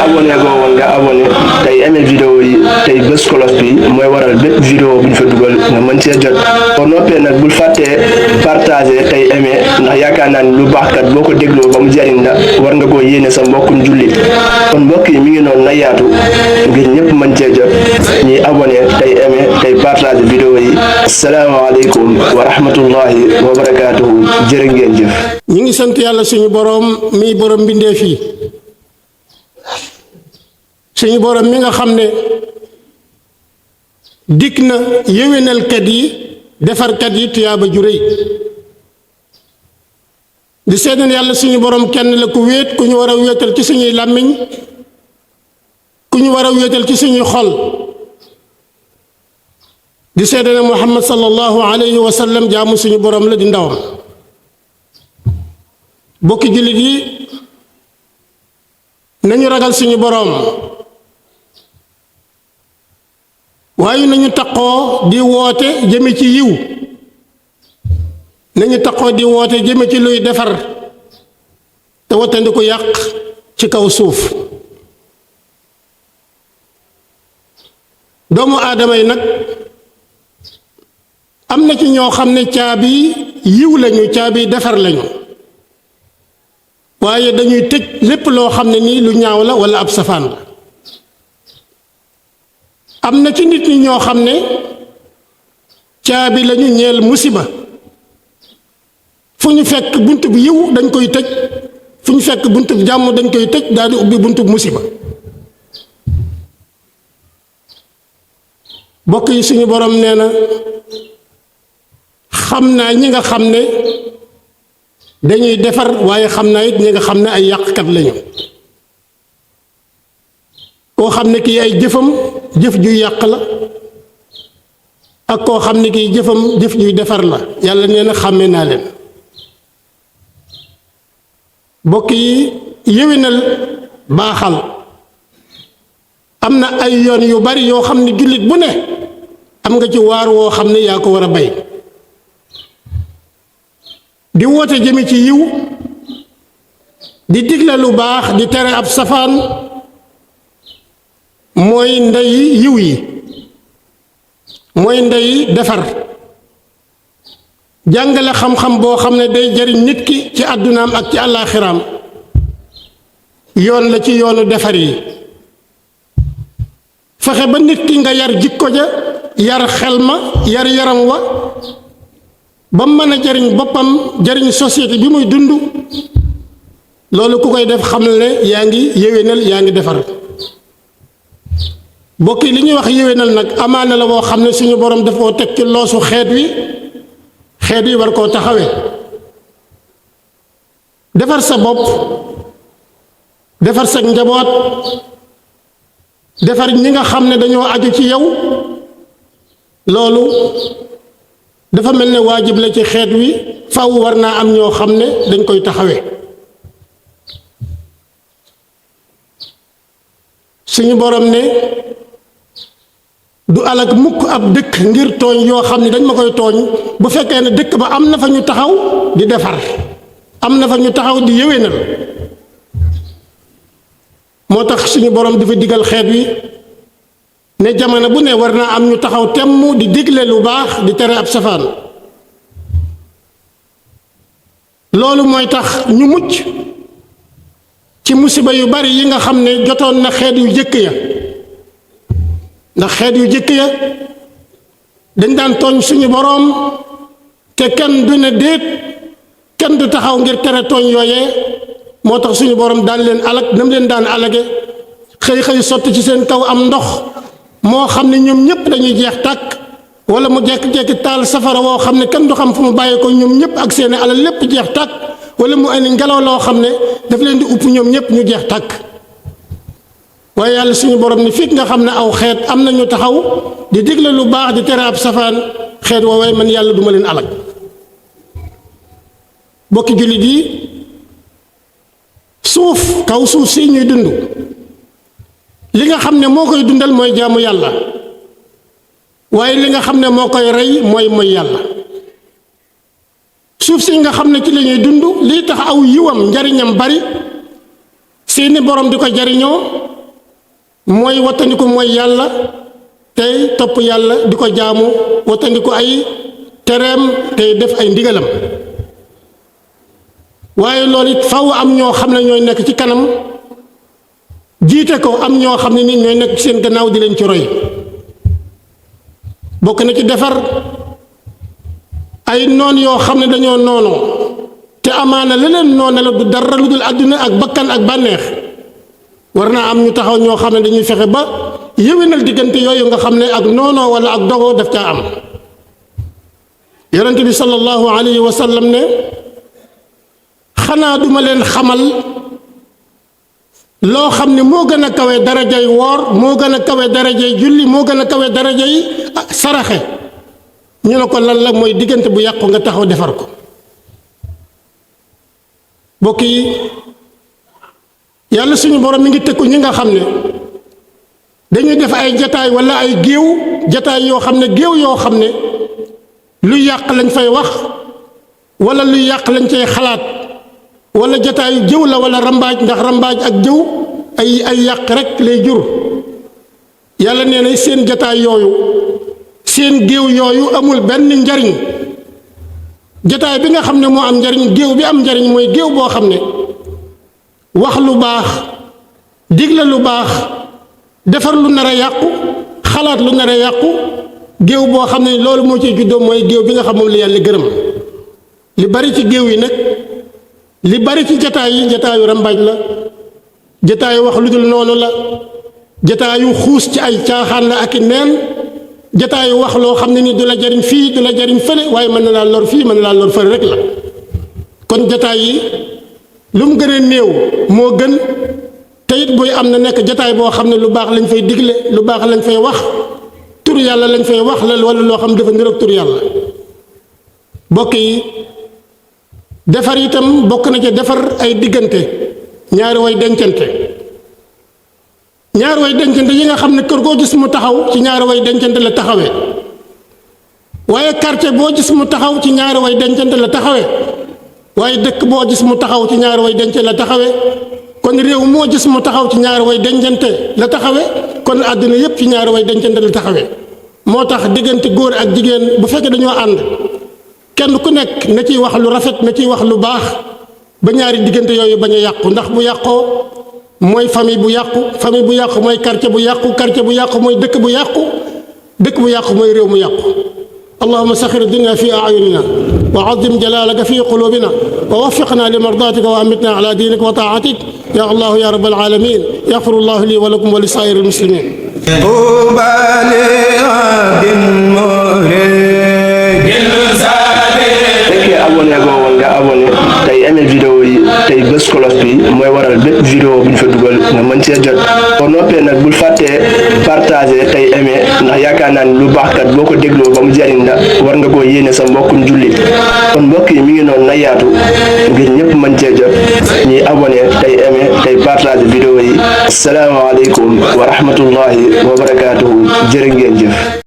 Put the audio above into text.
abonné go woon nga abonné tey aimé vidéo yi tey bés cloche bi mooy waral bépp vidéo bu ñu fa dugal nga mën cee jot boo noppee nag bul fàttee partager tey aimé ndax yaakaar naa ni lu baax kat boo ko dégloo ba mu jariñ la war nga koo yéene sa mbokkum jullit kon mbokk yi mi ngi noonu na yaatu ngir ñëpp mën cee jot ñuy abonné tey aimé tey partager vidéo yi asalaamaaleykum wa rahmatullahi wa barakaatuhu jërë ngeen jëf. ñi ngi sant yàlla suñu borom mi borom mbindeef yi suñu borom mi nga xam ne dikk na yéwénalkat yi defarkat yi tuyaaba ju réy di seedal yàlla suñu borom kenn la ku wéet ku ñu war a wéetal ci suñuy làmmiñ ku ñu war a wéetal ci suñuy xol di seedal ne Muhammad sallallahu alayhi wa sallam jaamu suñu borom la di ndawam bokki jullit yi nañu ragal suñu borom waaye nañu taqoo di woote jëme ci yiw nañu taqoo di woote jëme ci luy defar te wattandi ko yàq ci kaw suuf doomu aadama yi nag am na ci ñoo xam ne caabi yiw lañu caabi defar lañu waaye dañuy tëj lépp loo xam ne nii lu ñaaw la walla ab safaan la am na ci nit ñi ñoo xam ne caabi lañu ñeel musiba fu ñu fekk bunt bu yiw dañ koy tëj fu ñu fekk bunt bu jàmm dañ koy tëj daal di ubbi bunt bu musiba bokk yi suñu borom nee na xam naa ñi nga xam ne dañuy defar waaye xam naa it ñi nga xam ne ay yàqkat lañu koo xam ne kii ay jëfam jëf juy yàq la ak koo xam ne kii jëfam jëf juy defar la yàlla nee na xàmme naa leen bokk yi yéwénal baaxal am na ay yoon yu bari yoo xam ne jullit bu ne am nga ci waar woo xam ne yaa ko war a bay di woote jëme ci yiw di digle lu baax di tere ab safaan mooy ndey yiw yi mooy ndey defar jàngale xam-xam boo xam ne day jariñ nit ki ci àddunaam ak ci àllaaxiraam yoon la ci yoonu defar yi fexe ba nit ki nga yar jikko ja yar xel ma yar yaram wa ba mën a jariñ boppam jariñ société bi muy dund loolu ku koy def xam ne yaa ngi yéwénal yaa ngi defar bokk yi li ñuy wax yéwénal nag amaana la boo xam ne suñu borom daf koo teg ci loosu xeet wi war koo taxawee defar sa bopp defar sa njaboot defar ñi nga xam ne dañoo aju ci yow loolu dafa mel ne waajib la ci xeet wi faw war naa am ñoo xam ne dañ koy taxawee suñu borom ne du alak mukk ab dëkk ngir tooñ yoo xam ne dañ ma koy tooñ bu fekkee ne dëkk ba am na fa ñu taxaw di defar am na fa ñu taxaw di yéwénal moo tax suñu borom dafa digal xeet wi ne jamono bu ne war naa am ñu taxaw temm di digle lu baax di tere ab safaan loolu mooy tax ñu mucc ci musiba yu bari yi nga xam ne jotoon na xeet yu jëkk ya ndax xeet yu jëkk ya dañ daan tooñ suñu boroom te kenn du ne déet kenn du taxaw ngir tere tooñ yooyee moo tax suñu boroom daan leen alag nam leen daan alage xëy sotti ci seen kaw am ndox moo xam ne ñoom ñëpp dañuy jeex tàkk wala mu jekki-jekki taal safara woo xam ne kenn du xam fu mu bàyyi ko ñoom ñëpp ak seeni alal lépp jeex tàkk wala mu indi ngelaw loo xam ne daf leen di upp ñoom ñëpp ñu jeex tàkk waaye yàlla suñu borom ni fii nga xam ne aw xeet am na ñu taxaw di digle lu baax di tere ab safaan xeet woowee man yàlla duma leen alag bokki jullit yi suuf kaw suuf si ñuy dund li nga xam ne moo koy dundal mooy jaamu yàlla waaye li nga xam ne moo koy rey mooy yàlla suuf si nga xam ne ci la ñuy dund lii tax aw yiwam njariñam bari seeni borom di ko jariñoo mooy wattandiku mooy yàlla tey topp yàlla di ko jaamu wattandiku ay tereem tey def ay ndigalam waaye loolu it faw am ñoo xam ne ñooy nekk ci kanam jiite ko am ñoo xam ne nit ñooy nekk ci seen gannaaw di leen ci roy bokk na ci defar ay noon yoo xam ne dañoo noonoo te amaana leneen noone la du dara lu dul àdduna ak bakkan ak bànneex war naa am ñu taxaw ñoo xam ne dañuy fexe ba yéwénal diggante yooyu nga xam ne ak noonoo wala ak dogoo daf caa am yonent bi sallallahu alayhi wa sallam ne xanaa duma leen xamal loo xam ne moo gën a kawe darajay woor moo gën a kawe darajay julli moo gën a kawe darajay saraxe ñu ne ko lan la mooy diggante bu yàqu nga taxaw defar ko bokk yi yàlla suñu borom mi ngi tëkku ñi nga xam ne dañuy def ay jataay wala ay géew jataay yoo xam ne géew yoo xam ne lu yàq lañ fay wax wala lu yàq lañ cay xalaat wala jataayu jëw la wala rambaaj ndax rambaaj ak jëw ay yàq rek lay jur yàlla nee na seen jataay yooyu seen géew yooyu amul benn njariñ jataay bi nga xam ne moo am njariñ géew bi am njariñ mooy géew boo xam ne wax lu baax digle lu baax defar lu nar a yàqu xalaat lu nar a yàqu géew boo xam ne loolu moo ciy juddoo mooy géew bi nga xam moom la yàlla gërëm li bari ci géew yi nag li bari ci jataay yi jataayu rambaaj la jataayu wax lu dul noonu la jataayu xuus ci ay caaxaan la ak i neen jataayu wax loo xam ne ni du la jariñ fii du la jariñ fële waaye mën na laa lor fii mën na laa lor fële rek la kon jataay yi lu mu gën a néew moo gën te it buy am na nekk jataay boo xam ne lu baax lañ fay digle lu baax lañ fay wax tur yàlla lañ fay wax la wala loo xam dafa niroog tur yàlla bokk yi defar itam bokk na ca defar ay diggante ñaari way dencante yi nga xam ne kër goo gis mu taxaw ci ñaari way dencante la taxawee waaye quartier boo gis mu taxaw ci ñaari way dencante la taxawee waaye dëkk boo gis mu taxaw ci ñaari way dencante la taxawee kon réew moo gis mu taxaw ci ñaari way dencante la taxawee kon àdduna yépp ci ñaari way dencante la taxawee moo tax diggante góor ak jigéen bu fekkee dañoo ànd kenn ku nekk na ciy wax lu rafet na ciy wax lu baax ba ñaari diggante yooyu bañ a yàqu ndax bu yàqoo mooy famille bu yàqu mooy quartier bu yàqu mooy dëkk bu yàqu mooy réew mu yàqu اللهم سخر الدنيا في أعيننا وعظم جلالك في قلوبنا ووفقنا لمرضاتك وأمتنا على دينك وطاعتك يا الله يا رب العالمين يغفر الله لي ولكم ولسائر المسلمين abonné go woon nga abonné tey aimé vidéo yi tey bés cloche bi mooy waral bépp vidéo bu ñu fa dugal nga mën cee jot boo noppee nag bul fàttee partager tey aimé ndax yaakaar naa ni lu baax kat boo ko dégloo ba mu jariñ la war nga koo yéene sa mbokkum jullit kon mbokk yi mi ngi noonu na yaatu ngir ñëpp mën cee jot ñuy abonné tey aimé tey partager vidéo yi asalaamaaleykum wa rahmatullahi wa barakaatuhu jërë ngeen jëf